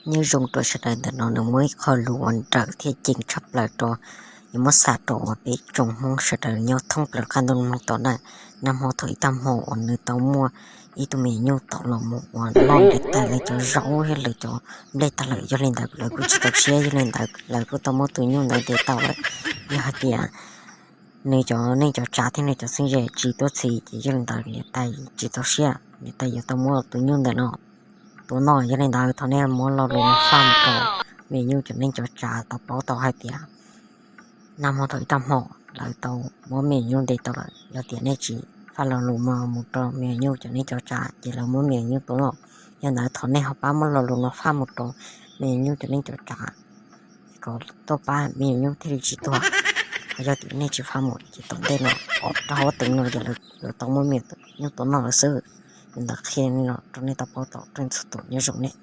Nyob zoo rau sawv daws, ntawm no nws muaj ib qho lus uas nrawm thiab ceev tshaj plaws rau, yuav muab xa rau uas peb tsoom Hmoob sawv daws nyob thoob plaws qab ntuj nyoog tom ntej. Nag hmo thaum ib tag hmo uas nws tau muaj ib tug me nyuam nyuj tau los mus uas noj nws tais lawv cov zaub thiab lawv cov nplej tag lawm, yog li ntawd lawv kuj tsis txaus siab, yog li ntawd lawv kuj tau muab tus nyuj ntawd ntes tau lawm. Yog hais tias nws cov neej cov tsav thiab nws cov txheeb ze tsis tuaj txhis ces yog li ntawd niam tais tsis txaus siab, niam tais yuav tau muab tus nyuj ntawm no tua noj. Yog li ntawd thov nej muab lo lus no faj mus rau me nyuam nyuj cov neej cov tsav tau paub tau hais tias nag hmo thaum ib tag hmo lawv tau muab me nyuam nyuj ntes tau lawm. Yog tias nej tsis faj lo lus no mus rau me nyuam nyuj cov neej cov tsav ces lawv muab me nyuam nyuj tua noj. Yog ntawd thov nej ho pab muab lo lus no faj mus rau me nyuam nyuj cov neej cov tsav kom tuaj pab me nyuam nyuj thiaj li tsis tuag. Ho yog tias nej tsis faj mus ces tom ntej no, rau hauv teev no ces lawv tau muab me nyuam nyuj tua noj lawm xwb. Li ntawd qhia li no rau nej tau paub tau rau txhua tus, nyob zoo nej.